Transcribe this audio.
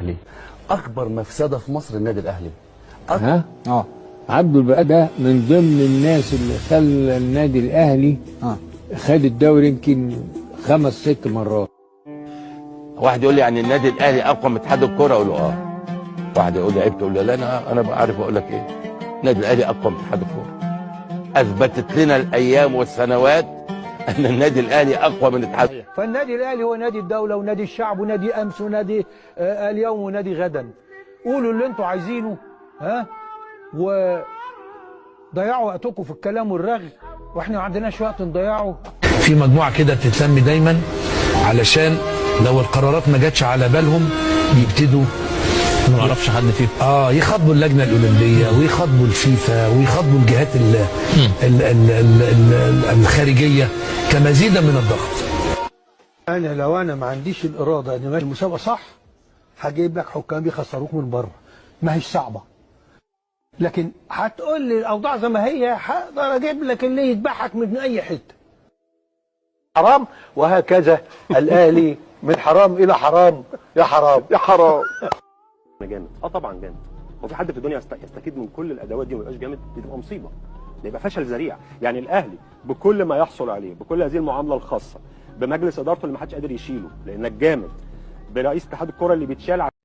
الاهلي. اكبر مفسدة في مصر النادي الاهلي. ها؟ عبد الباقي ده من ضمن الناس اللي خلى النادي الاهلي خد الدوري يمكن 5 6 مرات. واحد يقول لي يعني النادي الاهلي اقوى من اتحاد الكورة، اقول له اه. واحد يقول لي عيب، تقول له لا، انا عارف اقول لك ايه. النادي الاهلي اقوى من اتحاد الكورة. اثبتت لنا الايام والسنوات ان النادي الاهلي اقوى من اتحاد. فالنادي الاهلي هو نادي الدولة ونادي الشعب ونادي امس ونادي اليوم ونادي غدا. قولوا اللي انتوا عايزينه، ها، وضيعوا وقتكم في الكلام والرغي، واحنا ما عندناش وقت نضيعه. في مجموعة كده بتتلم دايما علشان لو القرارات ما جاتش على بالهم يبتدوا، ما اعرفش حد فيهم، يخاطبوا اللجنة الاولمبية ويخاطبوا الفيفا ويخاطبوا الجهات ال ال ال ال ال الخارجية كمزيدا من الضغط. انا لو انا ما عنديش الارادة ان ماشي المسابقة صح، هجيب لك حكام بيخسروك من بره، ما هيش صعبة. لكن هتقول لي الاوضاع زي ما هي، هقدر اجيب لك اللي يذبحك من اي حتة. حرام، وهكذا الاهلي من حرام الى حرام، يا حرام يا حرام. انا جامد، طبعا جامد. هو في حد في الدنيا يستفيد من كل الادوات دي وما يبقاش جامد؟ دي تبقى مصيبة، ده يبقى فشل ذريع. يعني الاهلي بكل ما يحصل عليه، بكل هذه المعاملة الخاصة، بمجلس ادارته اللي ما حدش قادر يشيله لانك جامد، برئيس اتحاد الكره اللي بيتشال.